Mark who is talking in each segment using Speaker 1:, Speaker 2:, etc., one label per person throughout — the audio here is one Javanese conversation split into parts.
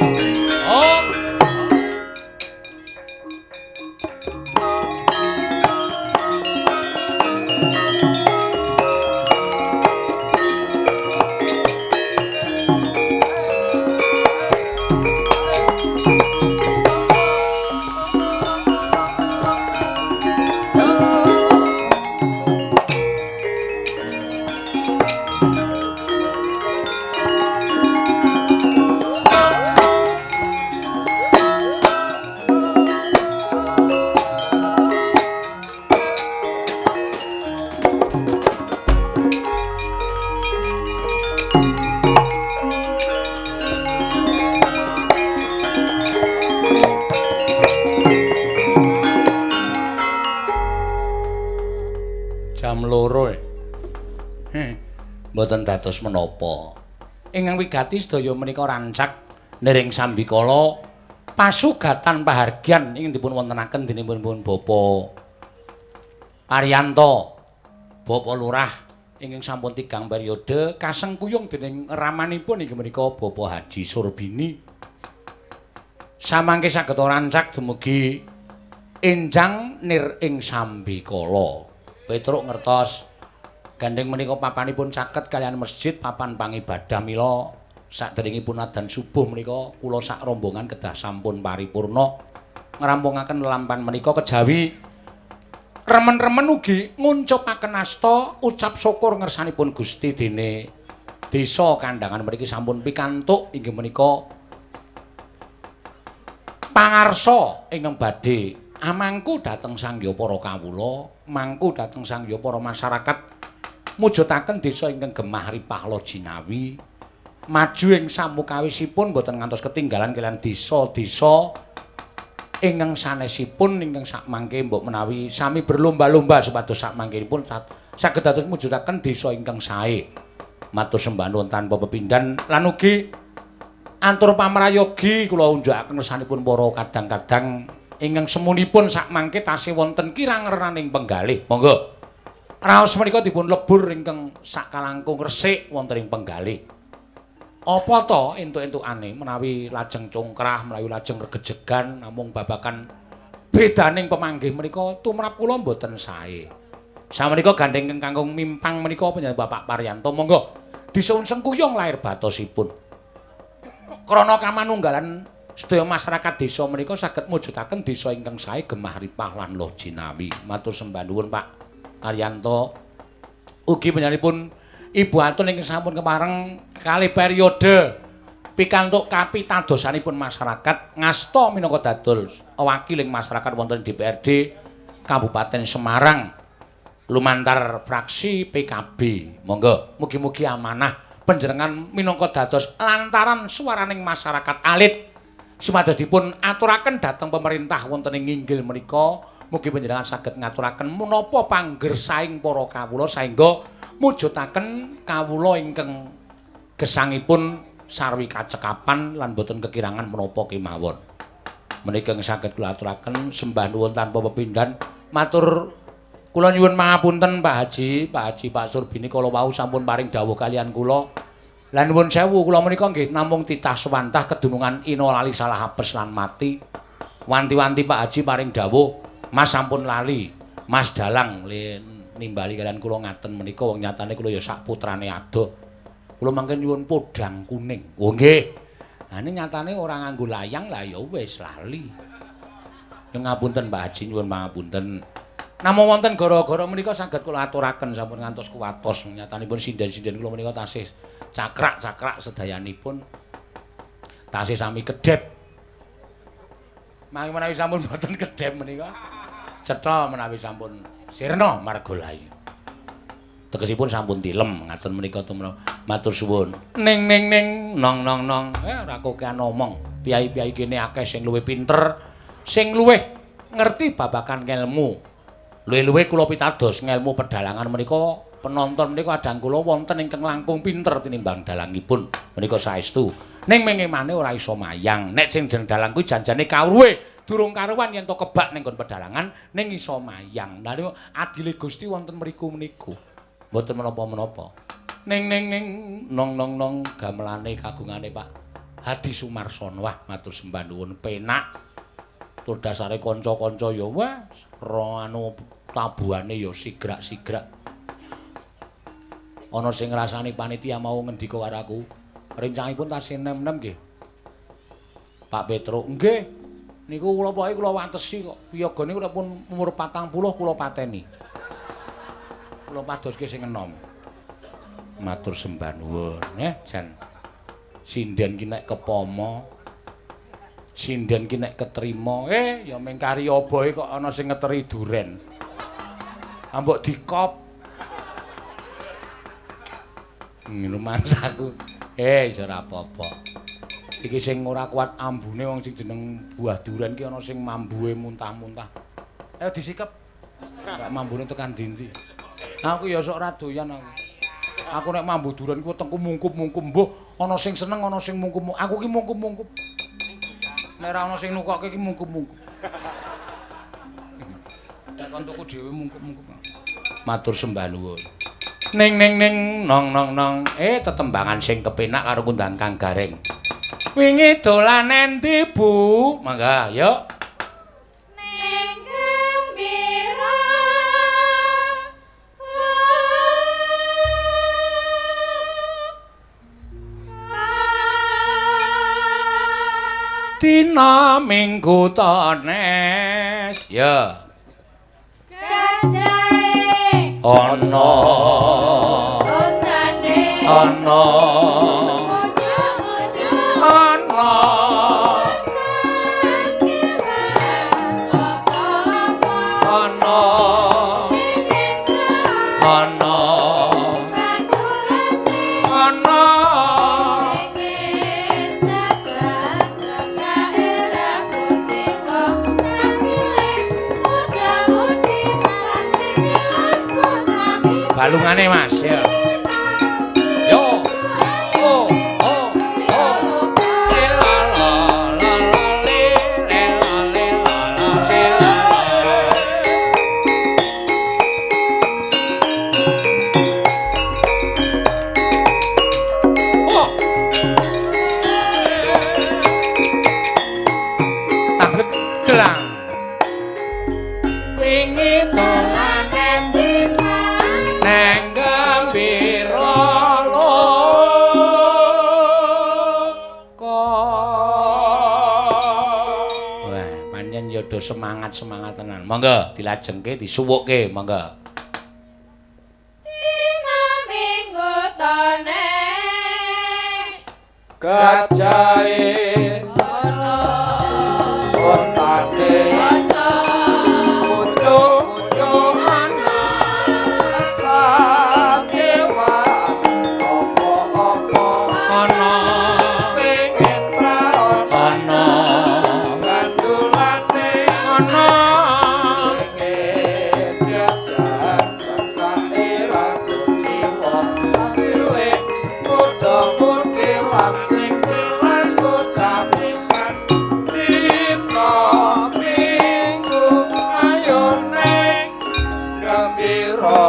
Speaker 1: Oh. Mboten dados menapa. Ingkang wigati sedaya menika rancak niring sambikala pasugatan pahargyan ingkang dipun wontenaken dening pun Bapak Paryanto, Bapak Lurah ingkang sampun tigang periode kasengkuyung dening ramanipun inggih menika Bapak Haji Surbini. Samangke saged rancak dumugi enjang nir ing sambikala. Petruk ngertos gandeng menika papanipun caket kaliyan masjid papan pangibadah mila saderengipun adzan subuh menika kula sak rombongan kedah sampun paripurna ngrampungaken lelampan menika kejawi remen-remen ugi nguncupaken asta ucap syukur ngersanipun Gusti dene desa Kandangan mriki sampun pikantuk inggih menika pangarsa ingkang badhe amangku dhateng sangya para kawula, mangku dhateng sangya para masyarakat mujudaken desa ingkang gemah ripah loh jinawi maju ing samukawisipun boten ngantos ketinggalan kaliyan desa-desa ingkang sanesipun ingkang sakmangke mbok menawi sami berlomba-lomba supados sakmangkenipun saged dados mujudaken desa ingkang sae. Matur sembah nuwun tanpa pepindhan lan ugi antur pamrayogi kula unjukaken ngersanipun para kadang-kadang ingkang semunipun sakmangke tasih wonten kirang renaning penggalih. Monggo. Raos menika dipun lebur ingkang sakalangkung resik wonten ing penggalih. Apa to entuk-entukane menawi lajeng congkrah, menawi lajeng regejegan namung babakan bedaning pemanggih menika tumrap kula mboten sae. Samenika gandeng ingkang kangkung mimpang menika panjenengan Bapak Paryanto monggo disuwun sengkuyung lair batosipun. Krana kamanunggalan sedaya masyarakat desa menika saged mujudaken desa ingkang sae gemah ripah lan loh jinawi. Matur sembah nuwun Pak Karyanto. Ugi panjenenganipun Ibu Atun ingkang sampun kepareng kalih periode pikantuk kapitadosanipun masyarakat ngasta minangka dadul wakiling masyarakat wonten DPRD Kabupaten Semarang lumantar fraksi PKB. Monggo mugi-mugi amanah panjenengan minangka dados lantaran suaraning masyarakat alit supados dipun aturaken dhateng pemerintah wonten ing nginggil menika. Mugi panjenengan saged ngaturaken menapa panggersaing para kawula saengga mujudaken kawula ingkang gesangipun sarwi kacekapan lan boten kekirangan menapa kemawon. Menika ingkang saged kula aturaken sembah nuwun tanpa pepindhan. Matur kula nyuwun pangapunten Pak Haji, Pak Haji Pak Surbini kala wau sampun paring dawuh kaliyan kula. Lan nuwun sewu kula menika nggih namung titah sewantah kedunungan ina lali salah apes lan mati. Wanti-wanti Pak Haji paring dawuh Mas sampun lali, Mas Dalang le nimbali kaliyan kula ngaten menika wong nyatane kula ya sak putrane adoh. Kula mangke nyuwun podhang kuning. Oh nggih. Ha ning nyatane ora nganggo layang lah ya wis lali. Nyuwun ngapunten Pak Haji, nyuwun pangapunten. Namung wonten gara-gara menika saged kula aturaken sampun ngantos kuwatos nyatanipun sinden-sinden kula menika tasih cakrak-cakrak sedayanipun tasih sami kedhep. Mangke menawi sampun boten kedhep menika cetha menawi sampun sirna marga layu. Tegesipun sampun tilem ngaten menika tumrap. Matur suwun. Ning ning ning nong nong nong. Ora kokean omong. Piyai-piyai kene akeh sing luwih pinter, sing luwih ngerti babagan ngelmu. Luwih-luwih kula pitados ngelmu pedalangan menika penonton menika adang kula wonten ingkang langkung pinter tinimbang dalangipun. Menika saestu. Ning mengemane ora iso mayang. Nek sing jeneng dalang kuwi janjane kawruhe durung karuan yen to kebak ning nggon pedalangan ning iso mayang. Lha niku adile Gusti wonten mriku meniku. Mboten menapa-menapa. Ning ning ning nong nong nong gamelane kagungane Pak Hadi Sumarsono. Wah, matur sembah nuwun penak. Tur dasare kanca-kanca ya wah, anu tabuhane ya sigrak-sigrak. Ana sing ngrasani panitia mau ngendika karo aku, rencangipun tasih nem-nem nggih. Pak Petro, nggih. Niku kula pokoke kula wantesi kok. Piyagane kula pun umur 40 kula pateni. Kula padoske sing enom. Matur sembah nuwun, jan. Sinden ki nek kepama, sinden ki nek ketrima, ya mung kari obohe kok ana sing ngeteri duren. Ambok dikop. Ngrumansaku. Wis ora apa-apa. Iki sing ora kuat ambune wong sing jeneng buah duren ki ana sing mambuhe muntah-muntah. Ayo disikep. Enggak mambune tekan dindi. Aku ya sok ora doyan aku. Aku nek mambu duren ku wetengku mungkup-mungkup mbuh ana sing seneng ana sing mungkup. Aku ki mungkup-mungkup. Nek ora ana sing nukokke ki mungkup-mungkup. Nek kon tuku dhewe mungkup-mungkup. Matur sembah nuwun. Ning ning ning nong nong nong. Tetembangan sing kepenak karo kundang Kang Gareng. Wingi dolan endi, Bu? Mangga, yuk.
Speaker 2: Ning gembira.
Speaker 1: Dina Minggu tones. Ya.
Speaker 2: Gajahe
Speaker 1: ana
Speaker 2: ontane
Speaker 1: ana ana ana ana ana balungane Mas ya. Yo. Oh, oh, oh. Le la la la la le le la le la la le la. Oh. Tanggep gelang. Wingi dolan endi neng gembira loka. Wah, pancen ya do semangat-semangat tenan. Monggo dilajengke, disuwukke, monggo.
Speaker 2: Dina Minggu tone
Speaker 3: gajahe
Speaker 2: ana
Speaker 3: ontane
Speaker 2: ana
Speaker 3: muncul-muncul
Speaker 2: ana
Speaker 3: sakewan apa-apa
Speaker 1: Ana
Speaker 3: pengen praon
Speaker 1: ana
Speaker 3: gandulane
Speaker 1: ana
Speaker 3: pengen jajan cakake ra kuciwa cilik muda-mudi lan sing jelas bocah pisan dina Minggu ayo neng gembira.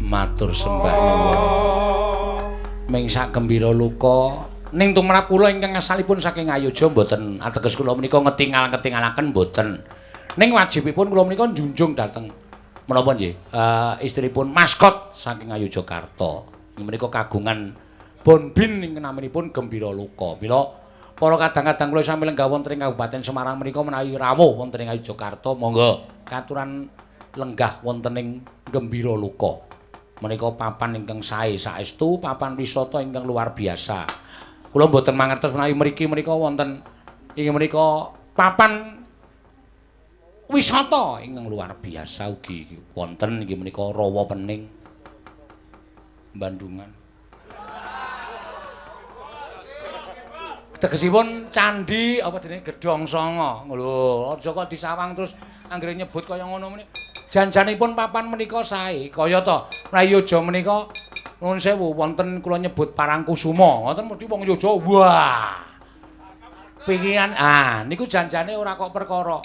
Speaker 1: Matur sembah nuwun. Ming sak gembira luka ning tumrap kula ingkang asalipun saking Ayodya mboten ateges kula menika ngetingal-ketingalaken mboten. Ning wajibipun kula menika njunjung dhateng menapa nggih? Istripun maskot saking Ayodyakarta. Menika kagungan bonbin ingkang naminipun Gembira Loka. Mila para kadang-kadang kula sami lenggah wonten ing Kabupaten Semarang menika menawi rawuh wonten ing Ayodyakarta monggo katuran lenggah wonten ing Gembira Loka. Menika papan ingkang sae saestu, papan wisata ingkang luar biasa. Kula mboten mangertos menawi mriki menika wonten inggih menika papan wisata ingkang luar biasa ugi wonten inggih menika Rawa Pening Bandungan. Tegesipun candhi apa jenenge Gedhong Sanga. Lho, aja kok disawang terus anggere nyebut kaya ngono meneh. Janjanipun papan menika sae kaya to Prayoja menika nuwun sewu wonten kula nyebut Parangkusuma ngoten mesti wong Yoja wah pikiran ah niku janjane ora kok perkara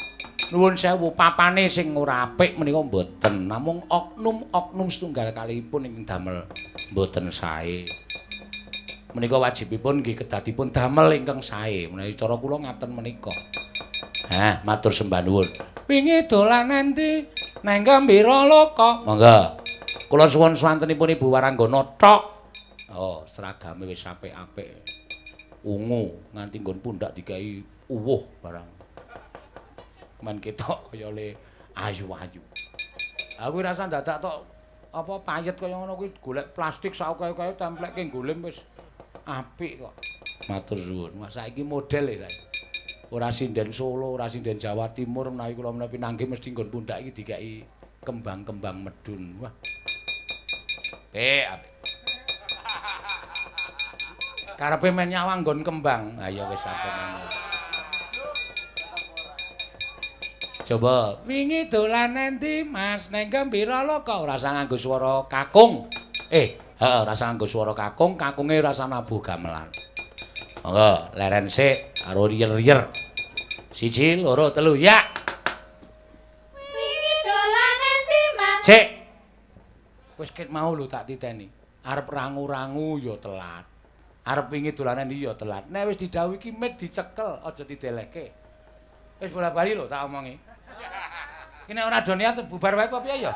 Speaker 1: nuwun sewu papane sing ora apik menika mboten namung oknum-oknum setunggal kalihipun ing damel Mboten sae. Menika wajibipun nggih kedadipun damel ingkang sae. Menawi cara kula ngaten menika. Hah, matur sembah nuwun. Wingi dolan endi? Neng Gembira Loka. Monggo. Kula suwun swantenipun Ibu Waranggana tok. Oh, seragame wis apik-apik. Ungu nganti nggon pundak digawe uwuh barang. Men ketok kaya le ayu-ayu. Aku rasa dadak tok apa payet kaya ngono kuwi golek plastik sak kaya-kaya templekke nggolim wis apik kok. Matur suwun. Wah saiki model e saiki. Ora sinden Solo, ora sinden Jawa Timur menawi kula menawi pinanggih mesti nggon pundak iki dikai kembang-kembang medun. Wah. Apik, apik. Karepe men nyawang nggon kembang. Ha ya wis apik ngono. Coba wingi dolan endi Mas neng Gembira Loka ora usah nganggo swara kakung. Heeh ora usah nganggo swara kakung, kakunge ora usah nabuh gamelan. Monggo leren sik karo riyer-riyer. 1 2 3 ya.
Speaker 2: Wingi dolan endi Mas?
Speaker 1: Sik. Wis ket mau lho tak titeni. Arep rangu-rangu ya telat. Arep wingi dolan endi ya telat. Nek wis didhawuhi ki mik dicekel, aja didelehke. Wis bola-bali lho tak omongi. Ki nek ora do niat bubar wae apa piye ya?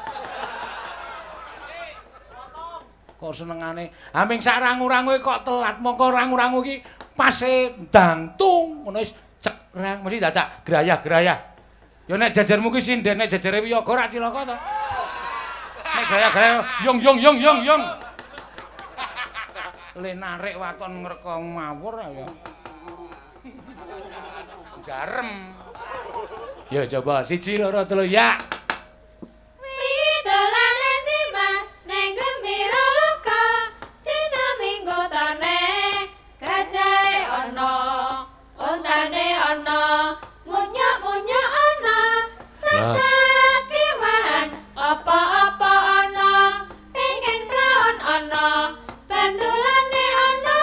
Speaker 1: Kok senengane, ha ming sak rangu-rangu kok telat, mongko rangu-rangu iki pase ndangtung ngono wis cek rang mesti dadak grayah-grayah. Ya nek jajarmu ki sinden, nek jajare wiyaga ora cilaka to. Nek grayah-grayah yong yong yong yong yong. Le narik waton ngreka ngawur ya. Jarem. Ya coba 1 2 3 ya.
Speaker 2: Wingi dolan endi Mas neng Gembira Loka dina Minggu tane gajahe ana ontane ana munyuk-munyuk ana sasakiwan apa-apa ana pengen praon ana bandulane ana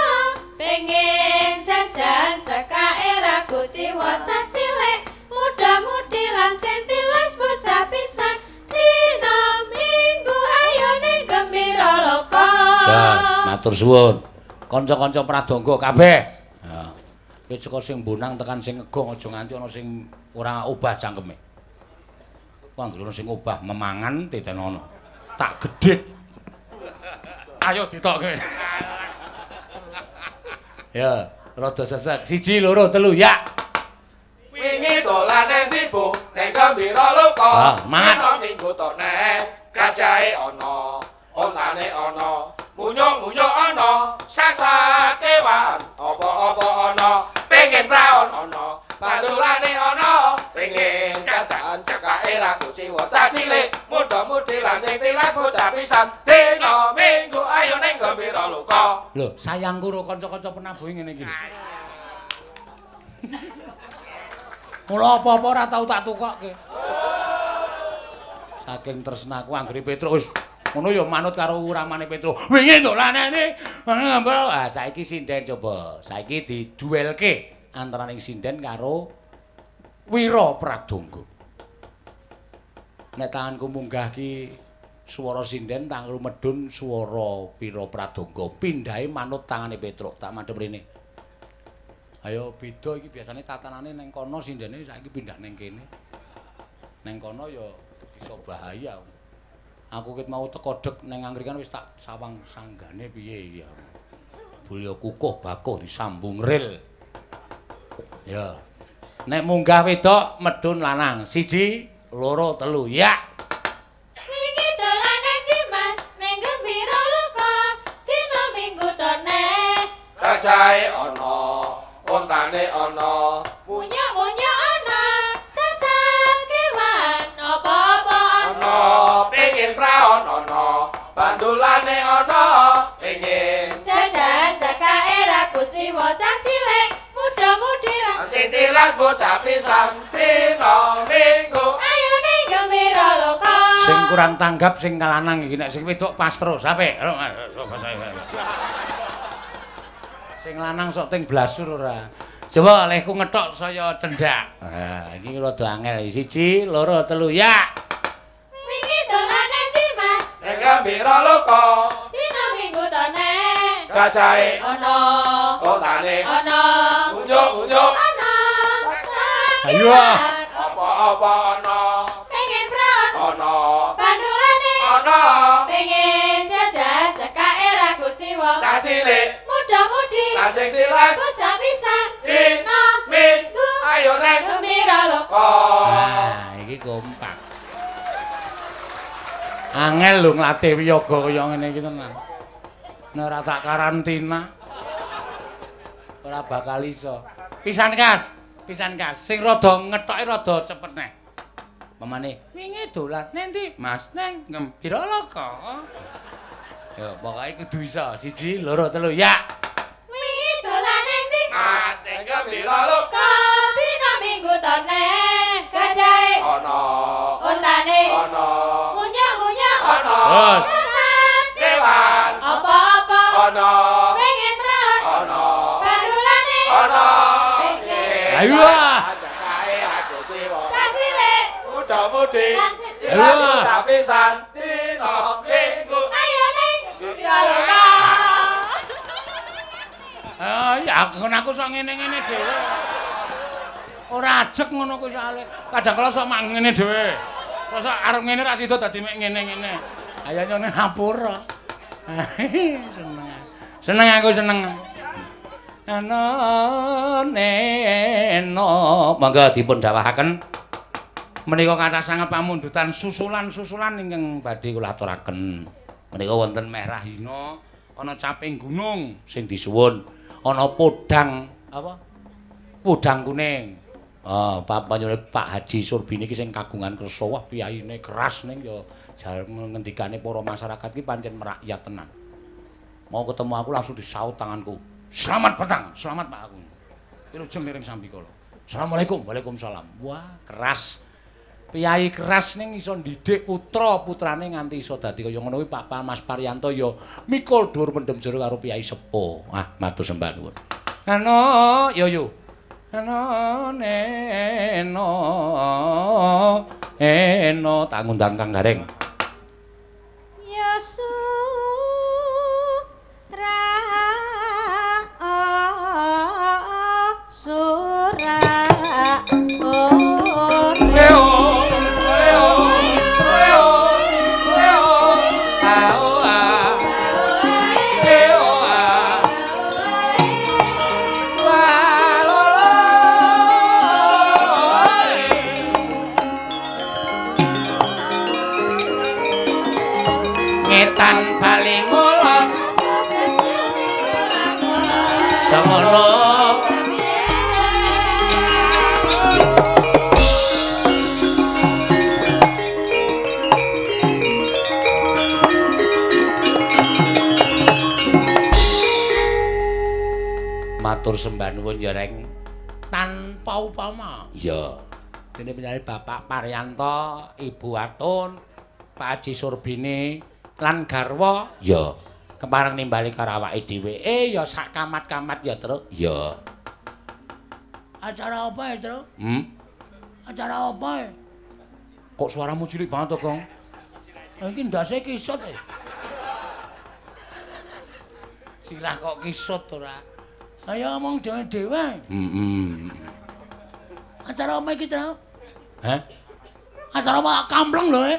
Speaker 2: pengen jajan cekake ra kuciwa cah cilik muda-mudi lan sing tilas bocah pisan dina Minggu ayo ning Gembira Loka.
Speaker 1: Ya, matur suwun. Kanca-kanca pradangga kabeh. Ha. Wis saka sing bonang tekan sing ngegong aja nganti ana sing ora obah cangkeme. Wah, anggere ana sing obah memangan titenono. Tak gedhit. Ayo ditokke. Ya, rada sesek. 1 2 3 ya.
Speaker 3: Wingi dolan endi Bu neng Gembira Loka.
Speaker 1: Ah, mangat.
Speaker 3: Dina Minggu tone gajahe ana, ontane ana, munyuk-munyuk ana, sasakewan apa-apa ana, pengen praon ana, bandulane ana, pengen jajan cekake ra kuciwa cah cilik, muda-mudi lan sing tilas bocah pisan. Dina Minggu ayo neng Gembira Loka.
Speaker 1: Lho, sayangku ro kanca-kanca penabuhe ngene iki. Mula apa-apa ora tau tak tukokke. Saking tresnaku anggere Petruk wis ngono ya manut karo ramane Petruk. Wingi dolane iki. Ah saiki sinden coba. Saiki diduelke antaraning sinden karo Wira Pradangga. Nek tanganku munggah ki swara sinden, tanganku medhun swara Wira Pradangga. Pindahe manut tangane Petruk. Tak madhep rene. Ayo beda iki biasane tatanane neng kono sindene saiki pindah neng kene. Neng kono ya bisa bahaya. Aku ket mau teko dek neng angkringan wis tak sawang sanggane piye iki aku. Bulya kukuh bakuh disambung ril. Ya. Nek munggah wedok medhun lanang. 1 2 3 ya.
Speaker 2: Wingi dolan endi Mas neng Gembira Loka dina Minggu tone
Speaker 3: Gajahe ana, ontane ana,
Speaker 2: munyuk-munyuk ana sasakewan apa-apa ana
Speaker 3: ana, pengen praon ana, bandulane ana, pengen
Speaker 2: jajan cekake ra kuciwa cah cilik muda-mudi lan
Speaker 3: sing tilas bocah pisan dina Minggu.
Speaker 2: ayo ning Gembira Loka.
Speaker 1: Sing kurang tanggap sing lanang iki, nek sing wedok pas terus apik. Sing lanang sok ting blasur ora. Coba olehku ngetok saya cendhak. Ha, iki rada angel. 1 2 3 ya.
Speaker 2: Wingi dolan endi Mas
Speaker 3: Neng Gembira Loka
Speaker 2: dina Minggu
Speaker 3: Gajahe
Speaker 2: ana,
Speaker 3: ontane
Speaker 2: ana,
Speaker 3: munyuk-munyuk
Speaker 2: ana.
Speaker 1: Ayo.
Speaker 3: Apa-apa ana.
Speaker 2: Pengen praon
Speaker 3: ana.
Speaker 2: Bandulane
Speaker 3: ana.
Speaker 2: Pengen jajan cekake ra kuciwa.
Speaker 3: Cah cilik
Speaker 2: muda-mudi
Speaker 3: kancing tilas
Speaker 2: bocah pisan
Speaker 3: dino minggu ayo neng
Speaker 2: gembira loka.
Speaker 1: Nah, iki kompak. Angel lho nglatih wiyaga kaya ngene iki tenan. Nek ora tak karantina ora bakal iso. Pisan kas, pisan kas. Sing rada ngetoke rada cepet neh. Pemane wingi dolan neng ndi Mas? Neng Gembira Loka. Ya pokoke kudu iso. 1 2 3 ya.
Speaker 2: Wingi dolan neng ndi
Speaker 3: Mas? Neng Gembira Loka.
Speaker 2: Dina Minggu to neh gajahe
Speaker 3: ana,
Speaker 2: ontane
Speaker 3: ana,
Speaker 2: munyuk-munyuk
Speaker 3: ana, kewan
Speaker 2: apa-apa
Speaker 3: ana,
Speaker 2: pengen praon
Speaker 3: ana,
Speaker 2: bandulane
Speaker 3: ana.
Speaker 1: Ayo.
Speaker 3: Cekake aku ciwa.
Speaker 2: Cah cilik
Speaker 3: muda-mudi
Speaker 1: Ayo.
Speaker 3: pisan dina Minggu
Speaker 2: ayo neng Gembira Loka.
Speaker 1: Ah ya aku sok ngene-ngene dhewe. Ora ajeg ngono kuwi soalé. Kadang kala sok mak ngene dhewe. Sok arep ngene ra sida dadi mek ngene-ngene. Ayo nyone ngapura. Seneng. Seneng aku seneng. Ana neno. Monggo dipun dhawahaken. Menika kathah sanget pamundutan susulan-susulan ingkang badhe kula aturaken. Menika wonten Merahina, ana caping gunung sing disuwun, ana podang apa? Podang kuning. Ah, panjenengane Pak Haji Surbini iki sing kagungan kersa, wah piyayine keras ning ya ngendikane para masyarakat iki pancen merakyat tenan. Mau ketemu aku langsung disaut tanganku. Selamat petang, selamat Pak aku. Wilujeng miring sambikala. Assalamualaikum, waalaikumsalam. Wah, keras. Piyai keras ning iso ndidik putra-putrane nganti iso dadi kaya ngono kuwi Pak Mas Paryanto ya mikul dhuwur mendem jero karo piyai sepuh. Ah, matur sembah nuwun. Ana yo yo. Ana neno eno tak ngundang Kang Gareng.
Speaker 2: Ya sura
Speaker 1: Matur sembah nuwun ya Reng. Tanpa upama. Iya. Dene penyanyi Bapak Paryanto, Ibu Atun, Pak Haji Surbini lan garwa. Iya. Kepareng nimbali karo awake dhewe. Ya sak kamat-kamat ya, Truk. Iya. Acara apa ya, Truk? Hmm? Acara apa ya? Kok suaramu cilik banget to, Gong? Iki ndase kisut e. Sirah kok kisut ora? Ayo omong dhewe-dhewe. Heeh. Acara apa iki, Truk? Hah? Acara apa kampleng lho, e?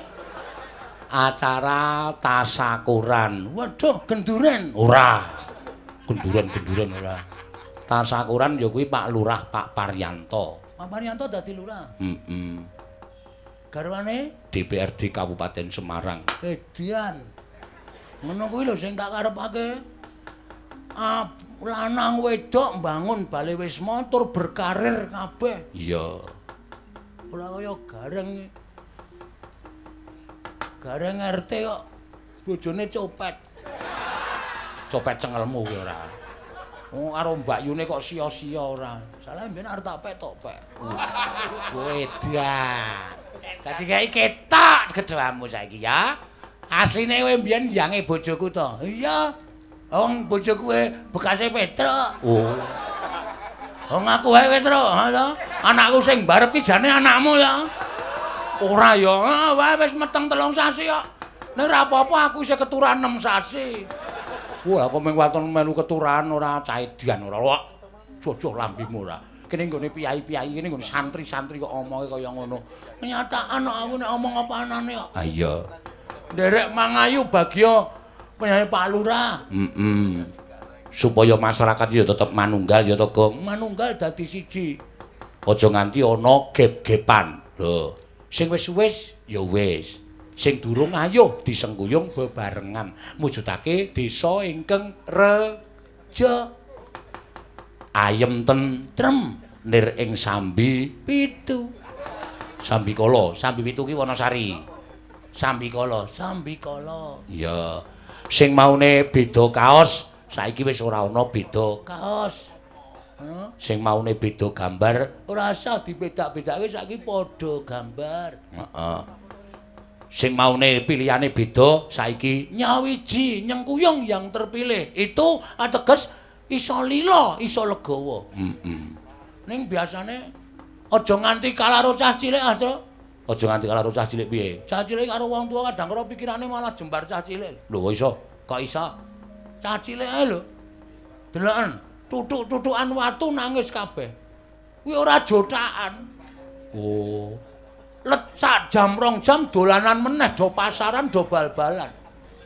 Speaker 1: Acara tasakuran. Waduh, genduren. Ora. Genduren-genduren ora. Tasakuran ya kuwi Pak Lurah Pak Paryanto. Pak Paryanto dadi lurah. Heeh. Garwane DPRD Kabupaten Semarang. Edian. Ngono kuwi lho sing tak karepake. Lanang wedok mbangun bale wisma tur berkarir kabeh. Iya. Ora kaya Gareng. Gareng RT kok bojone copet. Copet cengelmu kuwi ora. Wong karo mbakyune kok sia-sia ora. Salah mbiyen arep tak pek tok pek. Wedan. Dadi kae ketok gedhamu saiki ya. Asline kowe mbiyen yange bojoku to. Iya. Wong bojoku bekase Petruk. Oh. Wong aku wae Petruk, ha to. Anakku sing barep ki jane anakmu ya. Ora ya, wae wis meteng 3 sasi kok. Nek ora apa-apa aku isih keturan 6 sasi. Wah, kok mung waton melu keturahan ora caedian ora. Wah, jojoh lambimu ora. Kene nggone piyai-piyai, kene nggone santri-santri kok omonge kaya ngono. Kenyataan kok aku nek omong apa anane kok. Ha iya. Nderek mangayu bagya penyanyi Pak Lurah. Heeh. Supaya masyarakat ya tetep manunggal ya to, Gong. Manunggal dadi siji. Aja nganti ana gep-gepan. Lho, sing wis-wis ya wis. Sing durung ayo disengkuyung bebarengan mujudake desa ingkang reja ayem tentrem nir ing sambi pitu. Sambikala, sambi pitu ki Wanasari. Sambikala, sambikala. Iya. Sing maune beda kaos, saiki wis ora ana beda kaos. Sing maune beda gambar, ora usah dibedak-bedake saiki padha gambar. Heeh. Sing maune pilihane beda saiki nyawiji nyengkuyung yang terpilih itu ateges iso lila iso legawa. Heeh. Ning biasane aja nganti kalah karo cah cilik Astra. Aja nganti kalah karo cah cilik piye? Cah cilik karo wong tuwa kadang karo pikirane malah jembar cah cilik. Lho kok iso? Kok iso? Cah cilik ae lho. Deloken, tutuk-tutukan watu nangis kabeh. Kuwi ora jotakan. Oh. Let sak jam rong jam dolanan meneh do pasaran do bal-balan.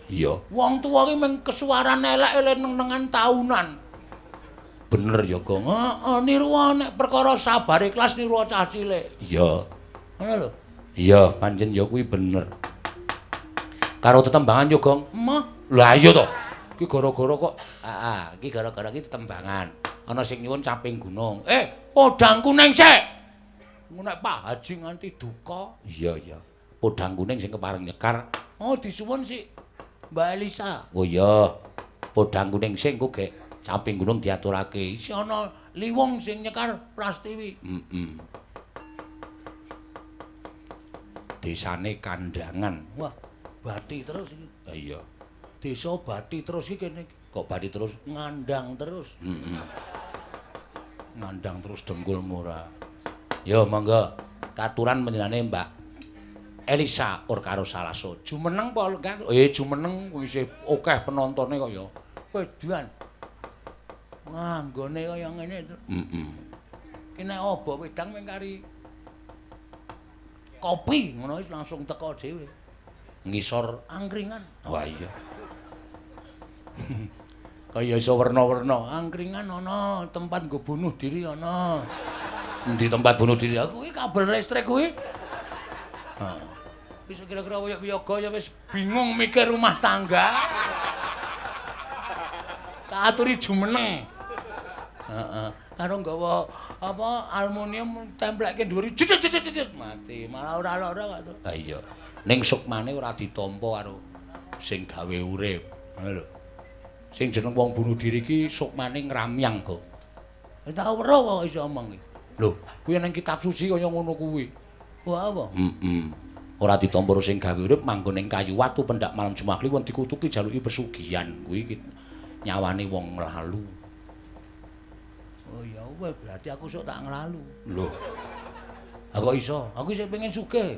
Speaker 1: Iya. Wong tuwa ki mung kesuwaran elek ele neng-nengan taunan. Bener ya, Gong. Heeh, niru nek perkara sabar ikhlas niru cah cilik. Iya. Ngono lho. Iya, pancen ya kuwi bener. Karo tetembangan yo, Gong. Emoh. Lah iya to. Ki gara-gara kok heeh, iki gara-gara iki tetembangan. Ana sing nyuwun caping gunung. Eh, podang kuning sik. Nek Pak Haji nganti duka. Iya, iya. Podang kuning sing kepareng nyekar. Oh, disuwun sik Mbak Elisa. Oh iya. Podang kuning sing engko gek caping gunung diaturake. Isih ana liwung sing nyekar Prastiwi. Heeh. Desane Kandangan. Wah, bati terus iki. Ha iya. Desa bati terus iki kene. Kok bati terus? Ngandang terus. Heeh. Ngandang terus dengkulmu ora. Yo monggo katuran panjenengane Mbak Elisa or karo Salaso. Jumeneng apa kan? Eh jumeneng isih akeh penontone kok ya. Wedan. Wah, nggone kaya ngene. Heeh. Ki nek obok wedang mung kari kopi ngono wis langsung teko dhewe. Ngisor angkringan. Wah iya. Kaya iso werna-werna. Angkringan ana, tempat nggo bunuh diri ana. Endi tempat bunuh diri? Kuwi kabel listrik kuwi. Heeh. Wis kira-kira koyo wiyaga ya wis bingung mikir rumah tangga. Tak aturi jumeneng. Heeh. Karo nggawa apa aluminium templekke dhuwur cicit mati. Malah ora lara kok to. Ha iya. Ning sukmane ora ditampa karo sing gawe urip. Ngono lho. Sing jeneng wong bunuh diri iki sukmane ngramyang kok. Tak weruh kok iso omong iki. Lho, kuwi nang kitab suci kaya ngono kuwi. Wah apa? Heeh. Ora ditampa karo sing gawe urip manggon ning kayu watu pendak malam Jumat Kliwon dikutuki jaluki pesugihan. Kuwi nyawane wong nglalu. Oh ya weh, berarti aku sok tak nglalu. Lho. Aku kok iso? Aku isih pengen sugih.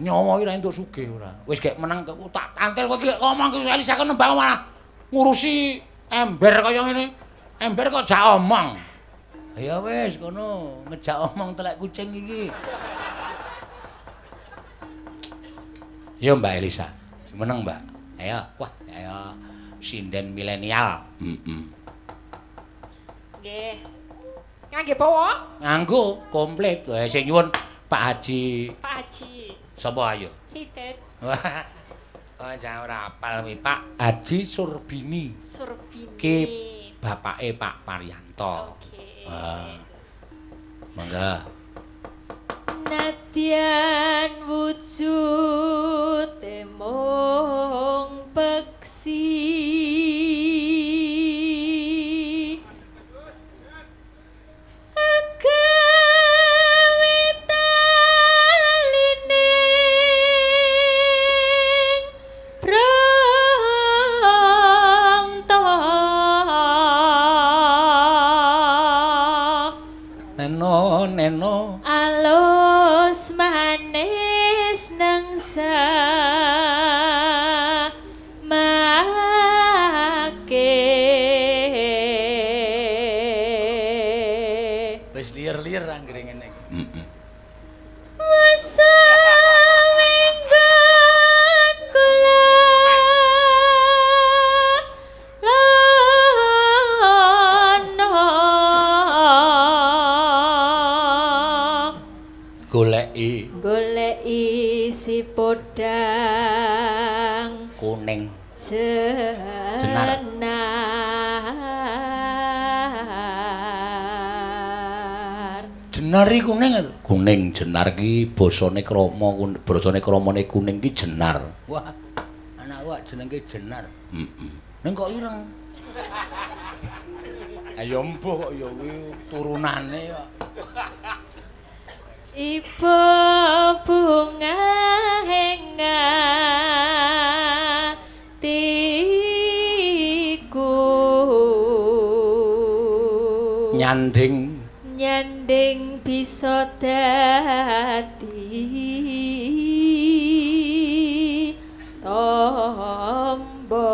Speaker 1: Nyawa iki ra entuk sugih ora. Wis gek meneng tak tantil kowe iki ngomong ki Elisa kon nembang malah ngurusi ember kaya ngene. Ember kok jak omong. Ya wis kono ngejak omong telek kucing iki. Yo Mbak Elisa, meneng Mbak. Ayo, wah, ayo sinden milenial. Heeh.
Speaker 2: Nggih. Ngangge bawa?
Speaker 1: Nganggo komplit. Lah sing nyuwun Pak Haji.
Speaker 2: Pak Haji.
Speaker 1: Sapa ayo?
Speaker 2: Sinden.
Speaker 1: Wah. Oh, jan ora apal kuwi Pak Haji Surbini.
Speaker 2: Surbini.
Speaker 1: Ki bapake Pak Paryanto.
Speaker 2: Oke.
Speaker 1: Wah. Mangga.
Speaker 2: Nadyan wujud mung peksi agawe talining brangta.
Speaker 1: Neno neno
Speaker 2: alus manis nengsa make.
Speaker 1: Liyer-liyer anggere ngene iki. Heeh.
Speaker 2: Wenggon kula lono
Speaker 1: goleki
Speaker 2: goleki si podang
Speaker 1: kuning
Speaker 2: jenar.
Speaker 1: Jenar iki kuning lho. Kuning jenar ki basane krama, basane kramane kuning ki jenar. Wah, anakku jenenge jenar. Heeh. Ning kok ireng. Ayo mbuh kok ya kuwi turunane kok.
Speaker 2: Ibu bunga hatiku
Speaker 1: nyanding
Speaker 2: nyanding bisa dadi tombo.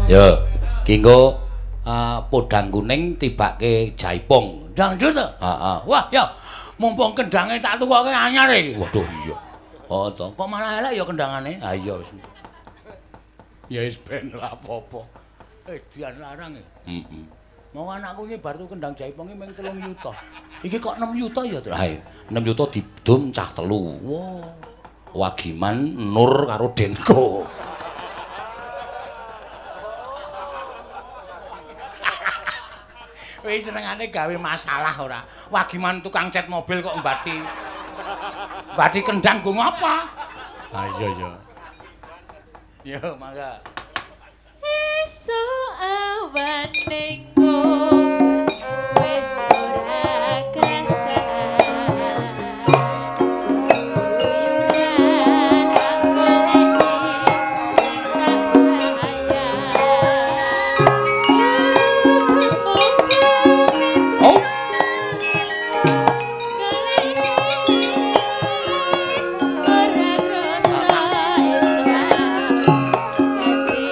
Speaker 1: Ya, ki engko podang kuning tibake jaipong. Dangdut to? Heeh. Wah, ya. Mumpung kendhange tak tukoke anyar iki. Waduh iya. Oh to, kok malah elek ya kendhangane? Ha iya wis. Ya wis ben ora apa-apa. Dian larang ya. Heeh. Mau anakku iki bar tuku kendang jaipong iki mung 3 yuta. Iki kok 6 yuta ya, Tru? Ha, 6 yuta didum cah telu. Wah. Wagiman, Nur karo Denko. Wis senengane gawe masalah ora. Wagiman tukang cat mobil kok mbati. Mbati kendang nggo ngapa? Ha iya ya. Yo mangga.
Speaker 2: Esuk awan ning wis ora kerasa. Guyuran aku lagi sing tak sayang.
Speaker 1: Oh.
Speaker 2: Ora krasa esuk dadi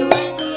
Speaker 2: wengi.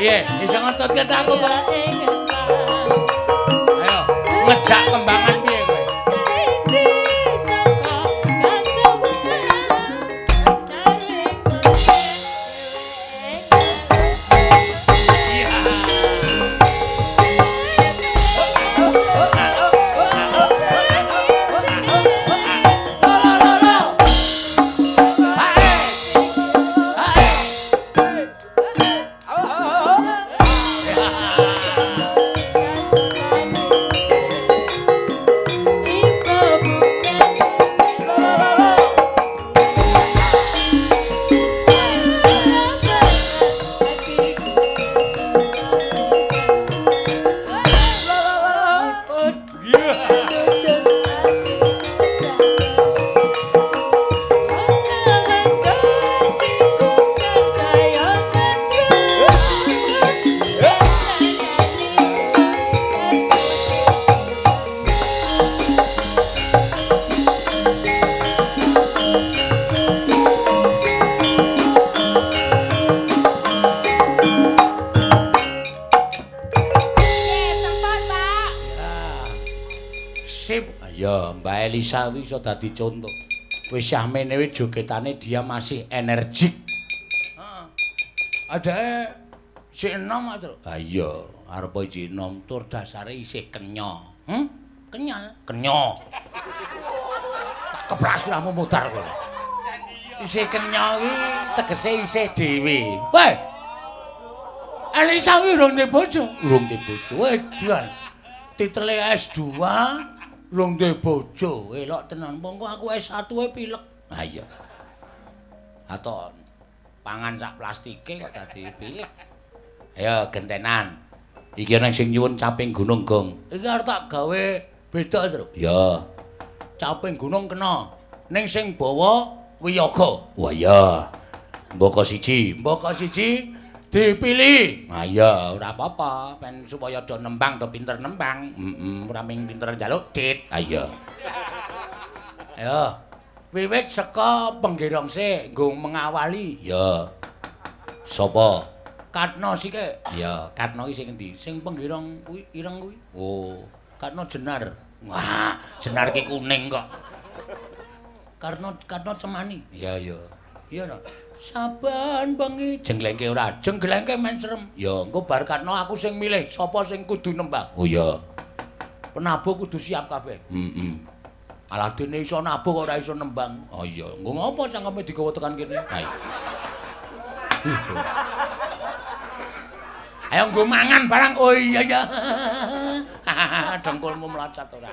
Speaker 1: Piye, iso ngetutke ta aku kok? Ayo, ngejak kembangan piye kowe? Elisa kuwi iso dadi contoh. Wis yahmene wis jogetane dia masih energik. Heeh. Adake sik enom kok, Truk. Ha iya, arep isih enom tur dasare isih kenya. Kenyal, kenya. Tak keplas sirahmu mudar kowe. Isih kenya iki tegese isih dhewe. Weh. Elisa kuwi urung duwe bojo, urung duwe bojo. Edan. Titele S2 rung duwe bojo, elok tenan. Monggo aku S1 e pilek. Ha iya. Ato pangan sak plastike kok dadi pilek. Ayo gentenan. Iki ana sing nyuwun caping gunung, Gong. Iki arep tak gawe beda, Truk. Ya. Caping gunung kena. Ning sing bawa wiyaga. Wah iya. Mbaka siji, mbaka siji dipilih. Ha iya, ora apa-apa, ben supaya do nembang, do pinter nembang. Heeh, ora mung pinter njaluk dit. Ha iya. Ayo. Wiwit saka penggerong sik nggo mengawali. Ya. Sapa? Katno sike. Ya, Katno iki sing endi? Sing penggerong kuwi ireng kuwi. Oh, Katno Jenar. Wah, Jenar ki kuning kok. Karno Katno Cemani. Iya, iya. Iya no. Saben bengi jenglengke ora, jenglengke men serem. Ya, engko bar Katno aku sing milih sapa sing kudu nembang. Oh iya. Penabuh kudu siap kabeh. Heeh. Aladene iso nabuh kok ora iso nembang. Oh iya, engko ngopo cangkeme digawa tekan kene? Ayo. Ayo nggo mangan barang. Oh iya ya. Dengkulmu melacat ora.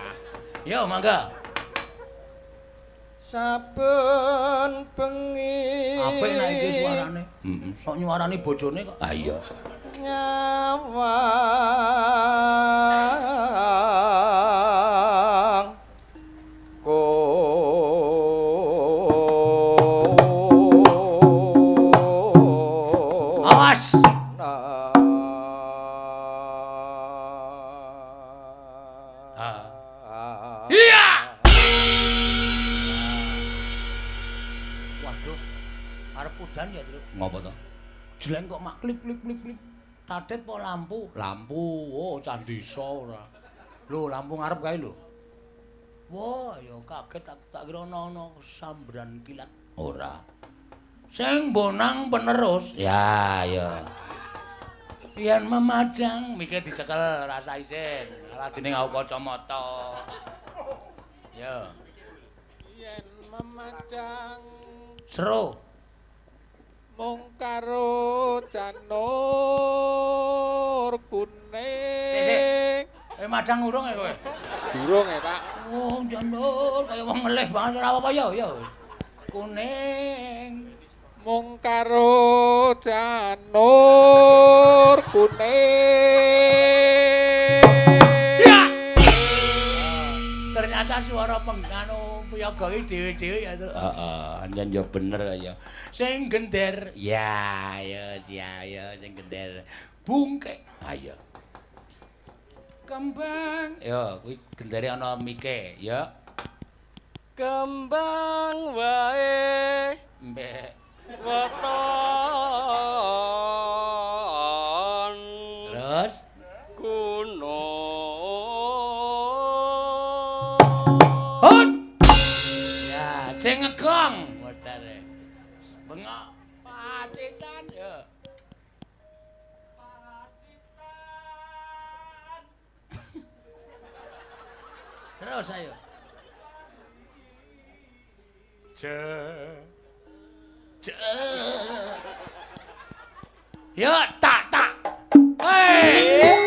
Speaker 1: Yo mangga.
Speaker 3: Saben bengi.
Speaker 1: Apik nek iki suarane. Heeh. Sok nyuarani bojone kok. Ha iya.
Speaker 3: Nyawang
Speaker 1: Awas. Iya. Waduh. Arep udan ya, Truk. Ngopo to? Jeleng kok mak klip klip klip klip. Tadet po lampu? Lampu. Oh, cah desa ora. Lho, lampu ngarep kae lho. Wah, ya kaget aku tak kira ana sambran kilat. Ora. Sing bonang penerus. Ya, ya. Yen memajang mike dicekel rasa isin. Aladine nggawa kacamata. Ya.
Speaker 4: Yen memajang
Speaker 1: seru
Speaker 4: mung karo janur kuning.
Speaker 1: Sik, sik. Madang urung ya kowe?
Speaker 4: Durung ya, Pak.
Speaker 1: Oh, janur kaya wong ngelih banget ora apa-apa ya, ya. Kuning.
Speaker 4: Mung karo janur kuning.
Speaker 1: Ya. Ternyata suara penggano piyaga iki dhewe-dhewe ya. Heeh, anjen ya bener ya. Sing gender. Ya, ya, ya, ya sing gender. Bungkek. Ha iya. Kembang. Ya, kuwi gendere ana mike, ya.
Speaker 5: Kembang wae
Speaker 1: mbek
Speaker 5: weton
Speaker 1: Terus ayo. Je. Je. Yo tak tak. Hei.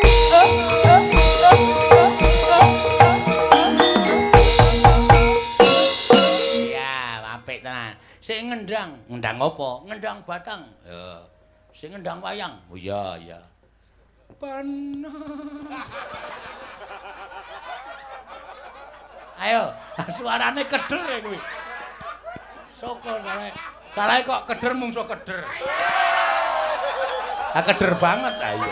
Speaker 1: Ya, apik tenan. Sing ngendang, ngendang apa? Ngendang batang. Ya. Sing ngendang wayang. Oh iya, iya. Panas. Ayo, suarane keder ya kuwi. Syukur salah. Salah kok keder mungso keder. Ah keder banget ayo.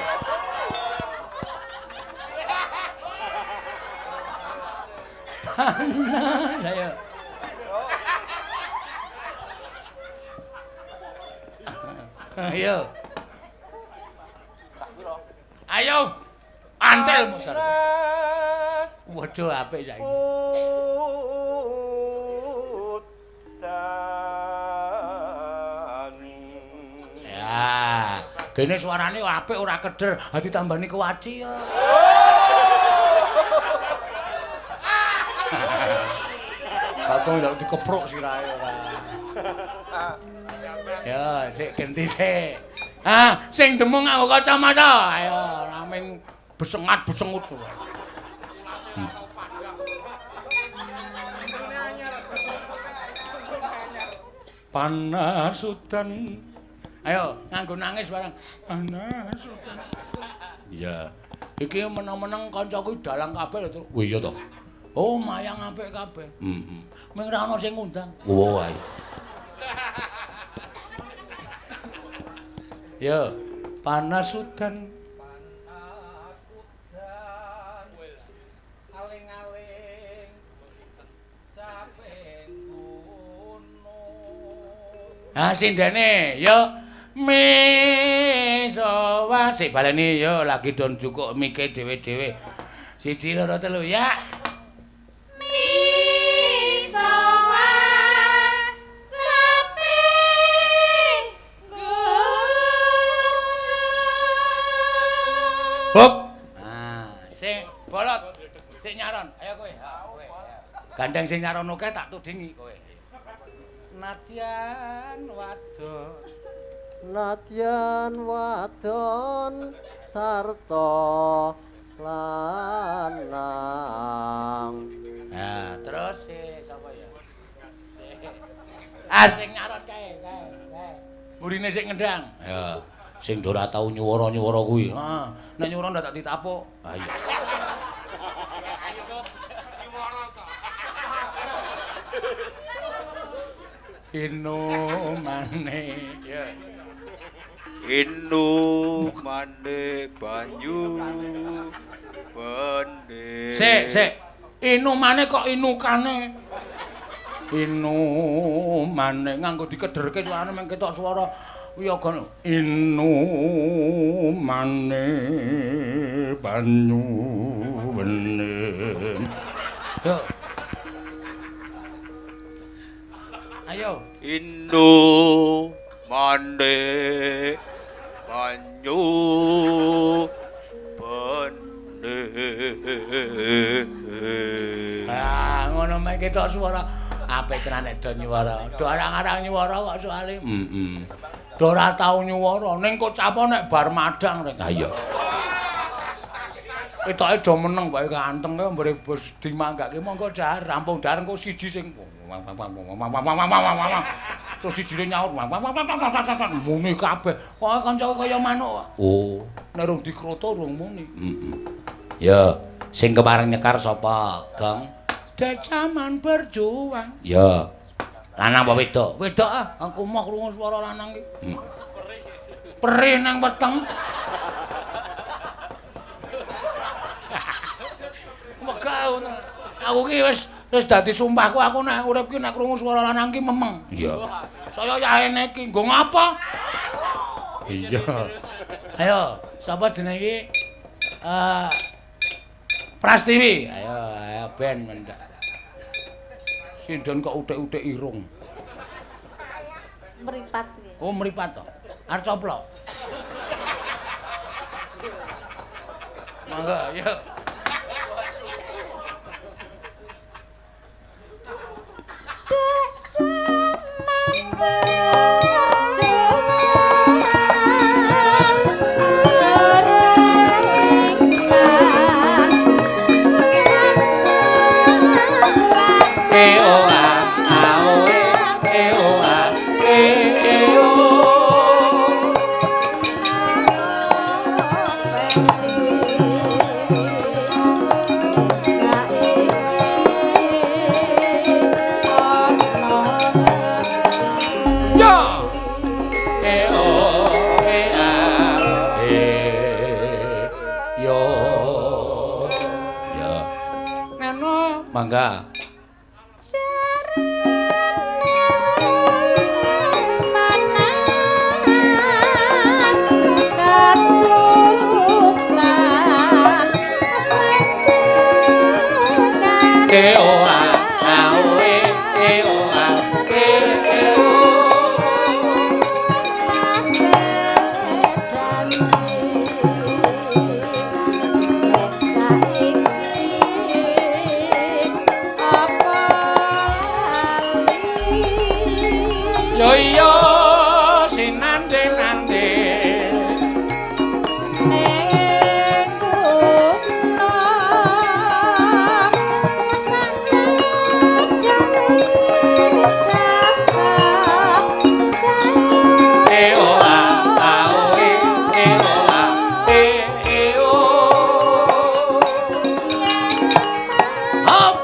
Speaker 1: Panas ayo. Ayo. Ayo. Antel musar. Waduh apik saiki. Ya, dene suarane apik ora keder, ha ditambani kuwaci ya. Kakung ndak dikepruk sirahe ora. Ya, sik genti sik. Ah, sing demung nganggo kacamata. Ayo, rameng besengat-besengut. Panas udan. Ayo, nganggo nangis barang. Panas udan. Iya. Iki meneng-meneng kancaku dalang kabeh lho, Truk. Oh iya to. Oh, mayang apik kabeh. Heeh. Ming ora ana sing ngundang. Oh, ayo. Ya, panas udan.
Speaker 4: Panas udan. Aling-aling caping gunung.
Speaker 1: Ah, sindene ya misowa sik baleni ya lagi don jukuk mike dhewe-dhewe. 1 2 3 ya.
Speaker 2: Misowa caping gunung.
Speaker 1: Hop. Ah, sing bolot, sing nyaron. Ayo kowe. Ha, kowe. Gandeng sing nyaron akeh tak tudingi kowe. Nadyan wadon.
Speaker 5: Nadyan wadon sarta lanang.
Speaker 1: Nah, terus si sapa ya? Ah, sing nyaron kae, kae, kae. Burine sing ngendang. Ya, sing ora tau nyuwara-nyuwara kuwi. Heeh, nek nyuwara ndak tak ditapuk. Ha iya. Inumane ya.
Speaker 6: Inumane banyu bening.
Speaker 1: Sik, sik. Inumane kok inukane. Inumane nganggo dikederke suarane meng ketok swara wiyaga. Inumane banyu bening. Yo. Ayo.
Speaker 6: Inumane banyu bening.
Speaker 1: Ah, ngono mek ketok swara apik tenan nek do nyuwara. Do arang-arang nyuwara kok soalé. Heeh. Do ora tau nyuwara ning kok capo nek bar madang rek. Ha iya. Ketoke do meneng wae kanteng kae mbere bos dimanggake monggo dahar rampung dahar engko siji sing terus sijine nyaur muni kabeh. Kok kanca kaya manuk. Oh, nek rung dikroto rung muni. Heeh. Ya, sing kepareng nyekar sapa, Gong? Dacaman berjuang. Ya. Lanang apa wedok? Wedok ah, aku moh krungu swara lanang iki. Perih nang weteng. Megah aku ki wis dadi sumpahku aku nek urip ki nek krungu swara lanang ki memeng. Iya. Saya yaene iki nggo ngapa? Iya. Ayo, sapa jenenge iki? Prastiwi. Ayo, ayo ben mendak. Sindon kok utik-utik irung.
Speaker 2: Mripat iki.
Speaker 1: Oh, mripat to. Arep coplok. Monggo, ayo. Mangga. E O A A O E E O A E E O. Yo iya sinande-nande
Speaker 2: ning kono tak sadari saka
Speaker 1: E O A A O E E O A E E O. Hop.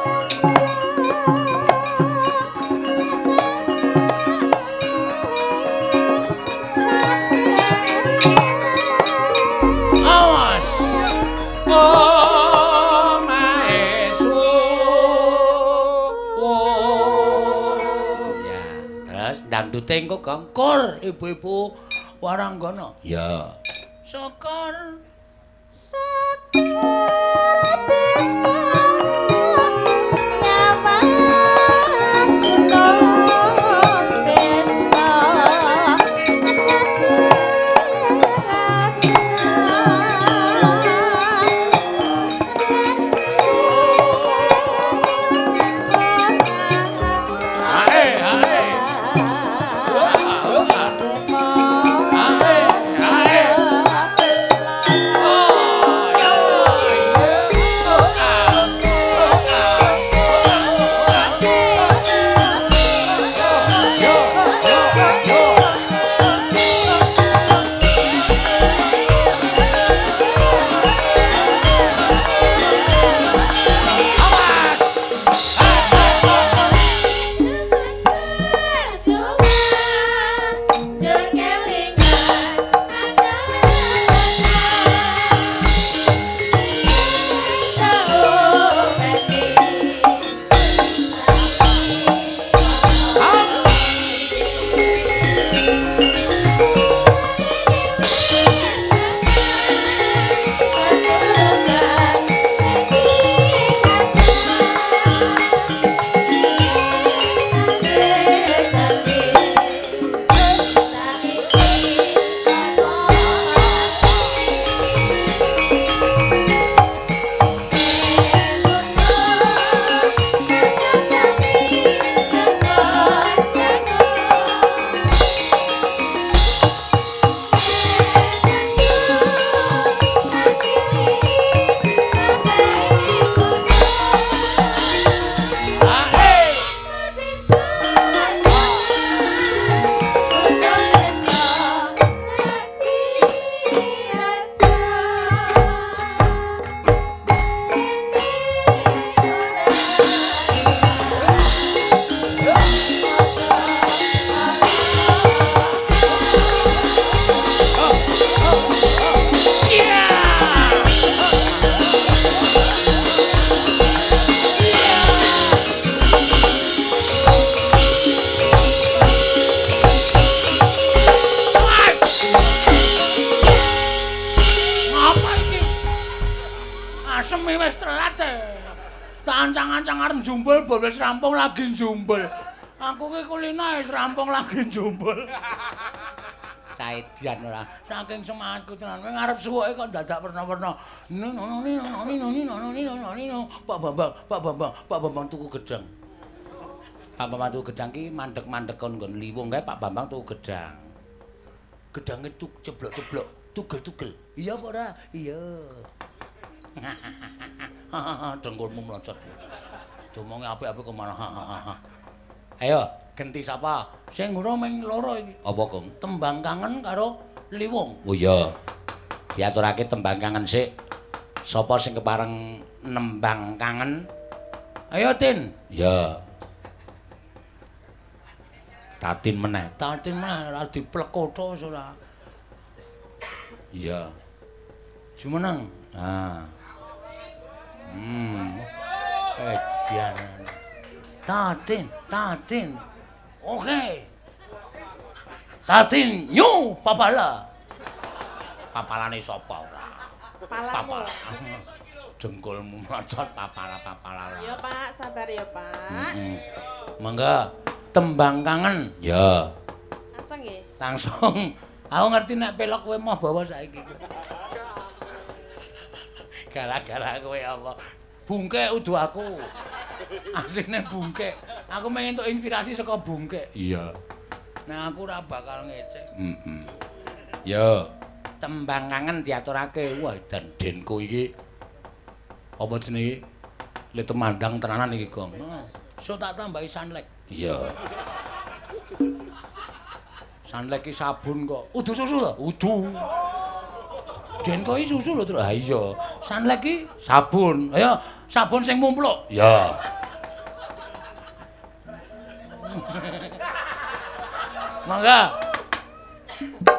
Speaker 1: Awas. Oh maesu. Ya, terus dangdute engko gongkor ibu-ibu waranggana. Ya. Syukur.
Speaker 2: Sekar desa nyawang gunung desa
Speaker 1: Ae, ae. Ae, ae. Oh, ya, ya. Oh, ah. Oh, ah. Yo, yo, yo. Ae. Ngapa iki? Asem wis telat e. Tak ancang-ancang arep njumbul, bol wis rampung lagi njumbul. Aku ki kulina wis rampung lagi njumbul. Caedian ora. Saking semangatku tenan. Kowe ngarep suwuke kok dadak werna-werna. Pak Bambang, Pak Bambang, Pak Bambang tuku gedang. Pak Bambang tuku gedang ki mandek-mandek kon nggon liwung kae Pak Bambang tuku gedang. Gedange tuk ceblok-ceblok, tugel-tugel. Iya apa ora? Iya. Dengkulmu mlocot. Diomongi apik-apik kok malah. Ayo, genti sapa? Sing ngono ming loro iki. Apa, Gong? Tembang kangen karo liwung. Oh iya. Diaturake tembang kangen sik. Sapa sing kepareng nembang kangen? Ayo, Tin. Iya. Tatin meneh. Tatin meneh ora diplekotho ora. Iya. Jumeneng. Ha. Edian. Tatin, Tatin. Oke. Tatin nyu papala. Papalane sapa ora?
Speaker 7: Papalamu.
Speaker 1: Papala. Dengkulmu mlocot papala-papala.
Speaker 7: Ya, Pak, sabar ya, Pak.
Speaker 1: Monggo. Tembang kangen. Ya.
Speaker 7: Langsung nggih.
Speaker 1: Langsung. Aku ngerti nek pelok kowe moh bawa saiki. Gara-gara kowe apa? Bungkek udu aku. Asline bungkek. Aku pengen entuk inspirasi saka bungkek. Iya. Nek aku ora bakal ngecek. Heeh. Ya. Tembang kangen diaturake. Wah, dan denku iki apa jenenge? Le temandang tenanan iki, Gong. So tak tambahi sunlight. Iya. Sunlight ki sabun kok. Udu susu lho? Udu. Denko iki susu lho, Tru. Ha iya. Sunlight ki sabun. Ayo, sabun sing mumpluk. Iya. Mangga.
Speaker 2: Thank you.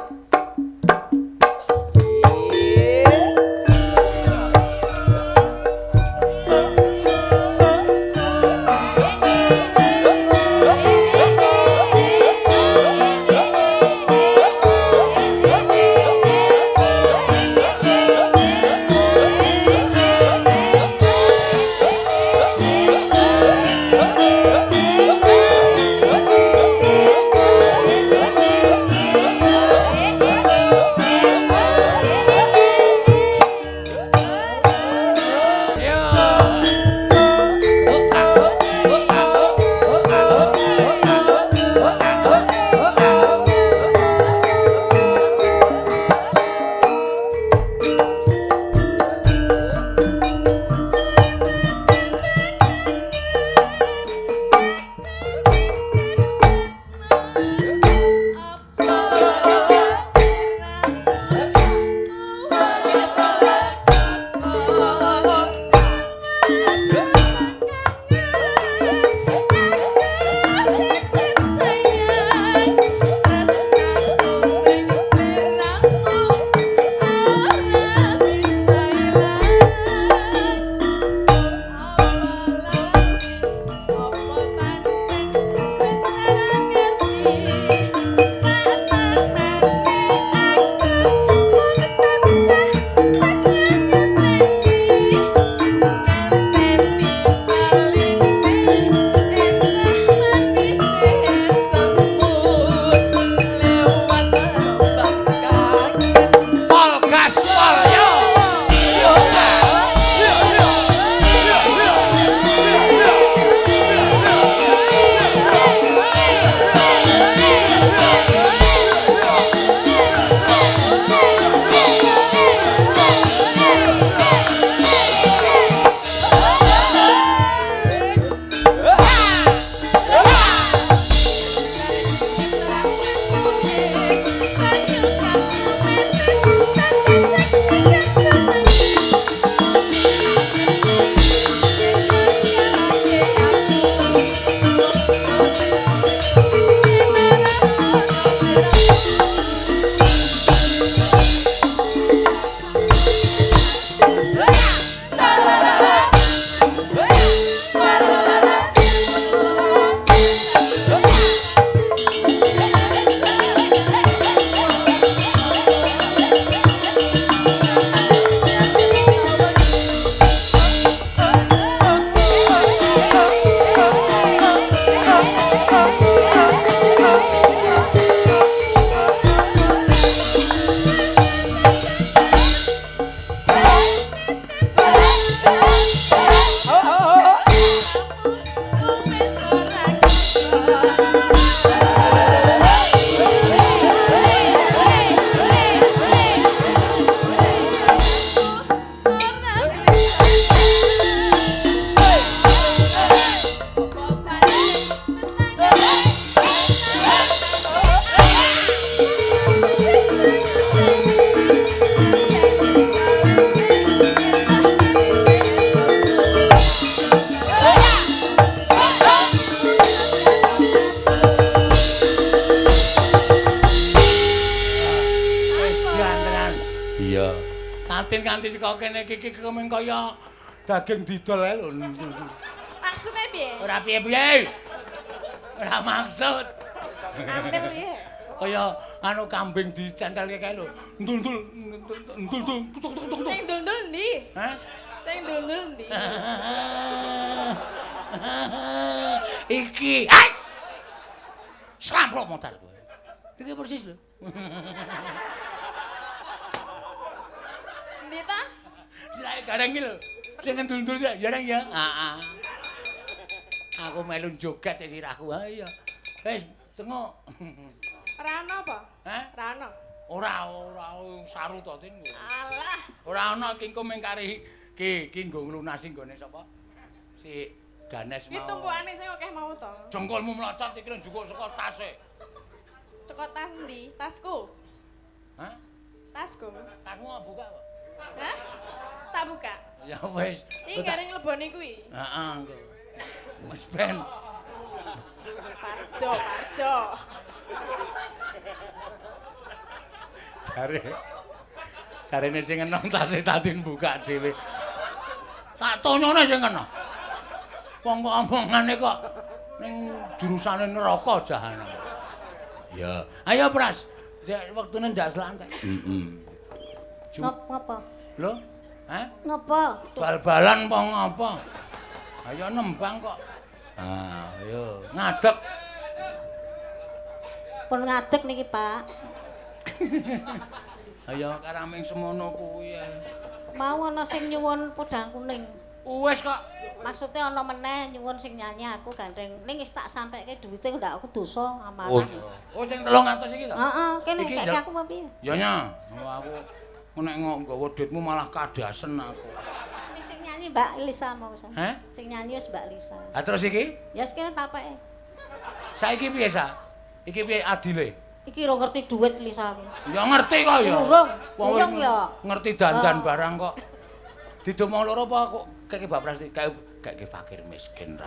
Speaker 1: Iya. Tatin kanthi saka kene iki kemeng kaya daging didol ae lho.
Speaker 7: Maksude piye?
Speaker 1: Ora piye-piye. Ora maksud.
Speaker 7: Antil piye?
Speaker 1: Kaya anu kambing dicentelke kae lho. Ndul-ndul ndul-ndul tuk tuk tuk tuk.
Speaker 7: Sing ndul-ndul ndi?
Speaker 1: Hah?
Speaker 7: Sing ndul-ndul ndi?
Speaker 1: Iki. Hai. Samplok modal kowe. Iki persis lho.
Speaker 7: Ndi ta?
Speaker 1: Sirahe gareng iki lho. Sing ndul-ndul ya ya ya. Heeh. Aku melu joget sirahku. Ha iya. Wis tengok.
Speaker 7: Ora ana apa?
Speaker 1: Hah?
Speaker 7: Ora ana.
Speaker 1: Ora, ora saru to Tin.
Speaker 7: Alah.
Speaker 1: Ora ana iki engko mung kari iki iki nggo nglunasi nggone sapa? Si Ganes
Speaker 7: Iki
Speaker 1: mau.
Speaker 7: tumpukane sing akeh mau to.
Speaker 1: Jengkolmu mlocot iki lho njukuk saka tase.
Speaker 7: Cekot tas endi? Tasku.
Speaker 1: Hah?
Speaker 7: Tasku.
Speaker 1: Tasmu kok buka kok?
Speaker 7: Hah? Tak buka.
Speaker 1: Ya wis.
Speaker 7: Iki garing lebone kuwi.
Speaker 1: Heeh, engko. Wis ben.
Speaker 7: Parjo, Parjo.
Speaker 1: Jare. Jarene sing enom tase Tatin buka dhewe. Tak tonyone sing kena. Wong kok omongane kok ning jurusane neraka jahanam. Ya. Ayo Pras, wektune ndak selantai. Heeh.
Speaker 8: Ngopo?
Speaker 1: Lho? Hah?
Speaker 8: Ngopo?
Speaker 1: Bal-balan apa ngopo? Ayo nembang kok. Ah, ayo ngadeg.
Speaker 8: Pun ngadeg niki, Pak.
Speaker 1: Ayo karaming semono kuwi.
Speaker 8: Mau ana sing nyuwun podang kuning.
Speaker 1: Wis kok.
Speaker 8: Maksudnya ana meneh nyuwun sing nyanyi aku gandeng. Ning wis tak sampeke duwite ndak aku dosa amanah.
Speaker 1: Oh, oh sing 300 iki to?
Speaker 8: Heeh, kene kek aku apa piye?
Speaker 1: Ya nya, aku nek nggawa duitmu malah kadasen aku.
Speaker 8: Ning sing nyanyi Mbak Lisa mau.
Speaker 1: Heh?
Speaker 8: Sing nyanyi wis Mbak Lisa.
Speaker 1: Ha terus iki?
Speaker 8: Ya wis kene tapeke.
Speaker 1: Saiki piye, Sa? Iki piye adile?
Speaker 8: Iki ora ngerti duit Lisa aku.
Speaker 1: Ya ngerti kok ya.
Speaker 8: Urung. Urung ya.
Speaker 1: Ngerti dandan barang kok. Didomong loro apa kok keke Mbak Prasti? Keke fakir miskin ra.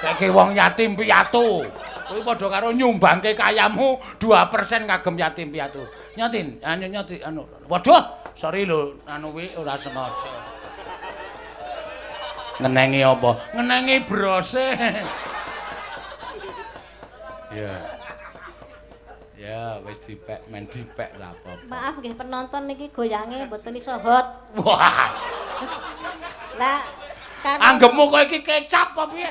Speaker 1: Keke wong yatim piatu. Kuwi padha karo nyumbangke kayamu 2% kagem yatim piatu. Nyatin, anu nyati anu. Waduh, sorry lho, anu kuwi ora sengaja. Ngenengi apa? Ngenengi brose. Ya. Ya, wis dipek, men dipek lah apa-apa.
Speaker 8: Maaf nggih penonton niki goyange mboten iso hot.
Speaker 1: Wah.
Speaker 8: Lah kan
Speaker 1: anggepmu kowe iki kecap apa piye?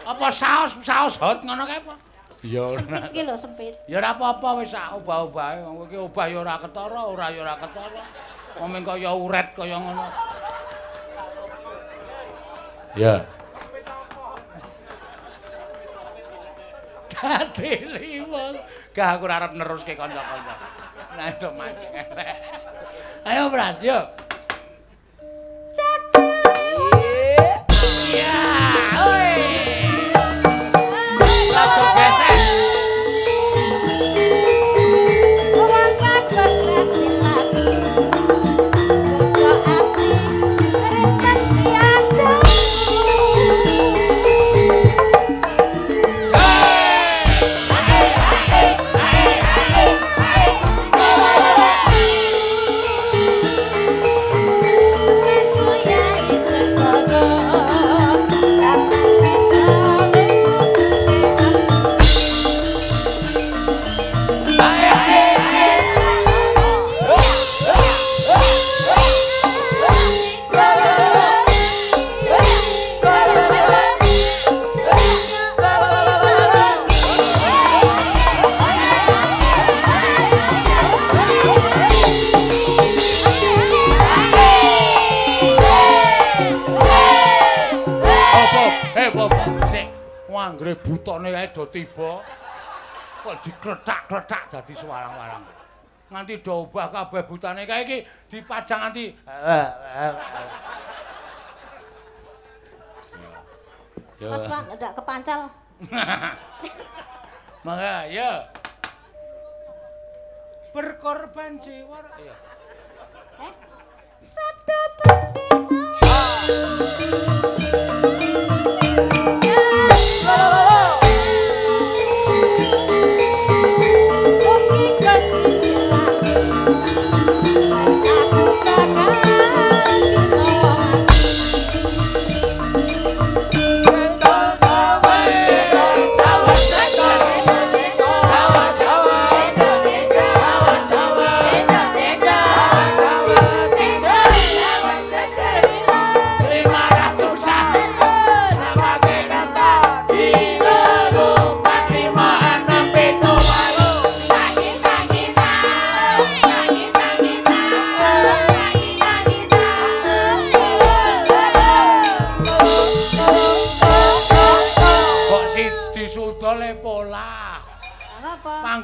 Speaker 1: Apa saos hot ngono kae apa? Ya ora.
Speaker 8: Sempit ki lho, sempit.
Speaker 1: Ya ora apa-apa wis sak obah-obahe. Wong iki obah ya ora ketara, ora ya ora ketara. Wong mung kaya uret kaya ngono. Ya. Dadi liwung. Gah aku ora arep neruske kanca-kanca. Nah, do mancing elek. Ayo Pras, yo. Iya, oi. Lagu gesek.
Speaker 8: Wong bagus laki-laki. Kok ati rentan tiada.
Speaker 1: Anggere butone kae do tiba kok dikletak-kletak dadi sewarang-warang. Nganti do obah kabeh butane kae iki dipajang nganti.
Speaker 8: Mas Pak, ndak kepancal.
Speaker 1: Mangga, ya. Berkorban jiwa. Iya.
Speaker 8: Eh? Sabda pendeta. Oke, guys.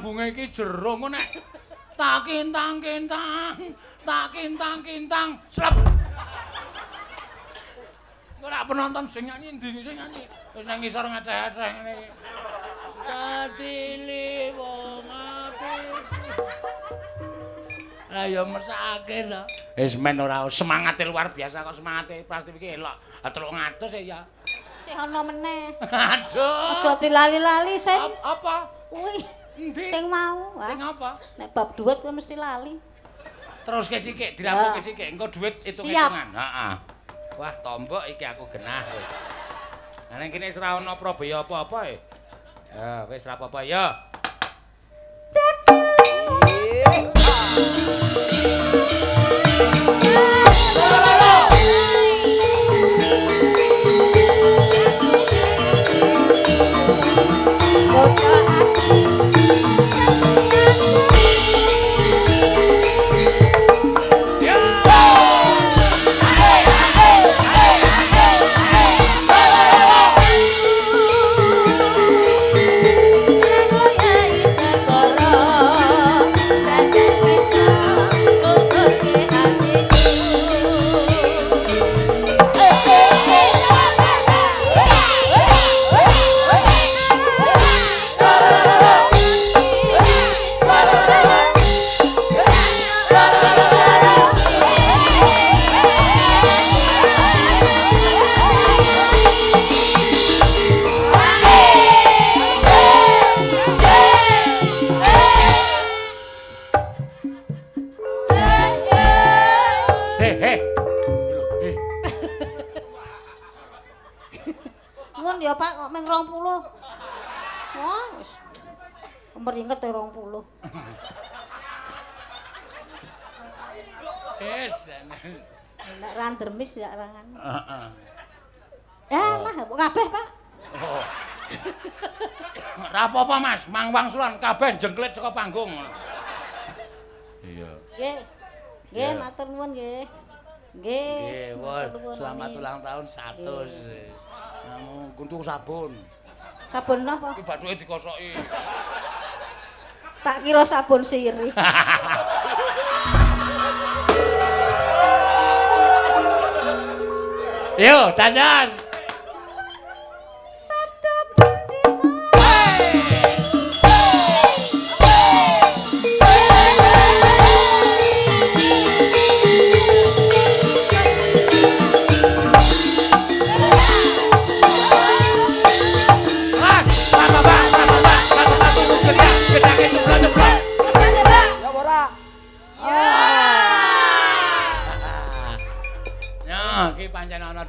Speaker 1: Panggunge iki jero engko nek tak kintang-kintang, tak kintang-kintang, slep. Engko nek penonton sing nyanyi endi sing nyanyi? Wis nang ngisor ngeteh-eteh ngene iki. Kadili wong ati. Lah ya mesake to. Wis men ora semangate luar biasa kok semangate pasti iki elok. 300 ya.
Speaker 8: Sih ana meneh.
Speaker 1: Aduh.
Speaker 8: Aja dilali-lali sing
Speaker 1: apa?
Speaker 8: Kuwi.
Speaker 1: Endi?
Speaker 8: Sing mau.
Speaker 1: Sing apa?
Speaker 8: Nek bab duit kuwi mesti lali.
Speaker 1: Teruske sikik, dirampuke sikik, engko duit hitung-hitungan. Heeh. Wah, tombok iki aku genah wis. Lah ning kene wis ora ana probaya apa-apa e. Ya, wis ora apa-apa ya.
Speaker 8: Nuwun ya Pak kok mung 20. Wah wis kemringet e 20.
Speaker 1: Wis.
Speaker 8: Nek ra ndremis ya ra.
Speaker 1: Heeh.
Speaker 8: Lah kabeh Pak.
Speaker 1: Oh. Ora apa-apa Mas, mang wangsulan kabeh jengklit saka panggung. Iya.
Speaker 8: Nggih. Nggih, matur nuwun nggih. Nggih.
Speaker 1: Nggih, selamat ulang tahun 100. Anu, kuntu sabun.
Speaker 8: Sabun napa?
Speaker 1: Iki bathuke dikosoki.
Speaker 8: Tak kira sabun sirih.
Speaker 1: Yo, dadas.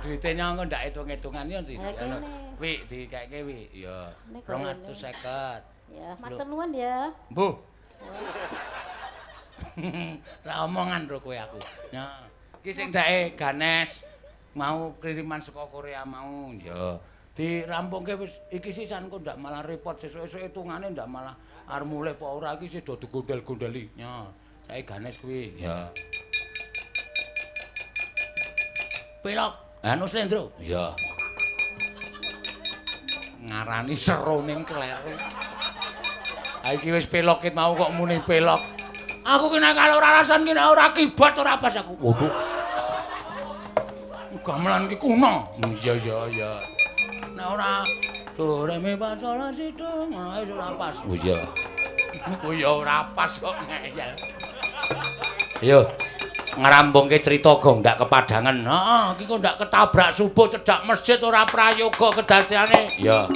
Speaker 1: Duite nyong kok ndak hitung-hitungan yo ndi. Wi dikeke wi. Ya. 250.
Speaker 8: Ya, matur nuwun ya.
Speaker 1: Mbuh. Ra omongan ro kowe aku. Ya. Iki sing ndake Ganes mau kiriman saka Korea mau. Ya. Dirampungke wis iki sisan kok ndak malah repot sesuk-esuk hitungane ndak malah arep mulih apa ora iki sih do digondel-gondeli. Ya. Saiki Ganes kuwi. Ya. Pelok. Anu Slendro. Iya. Ngarani seroning kleru. Ha iki wis pelok mau kok muni pelok. Aku ki nek ora alasan ki nek ora kibat ora pas aku. Waduh. Gamelan ki kuno. Iya iya iya. Nek ora do re mi fa sol la si do ngono wis ora pas. Oh iya. Oh iya ora pas kok ngeyel. Ayo. Ngrambungke crita gong ndak kepadangan. Heeh, iki kok ndak ketabrak subuh cedhak masjid ora prayoga kedadeane. Iya.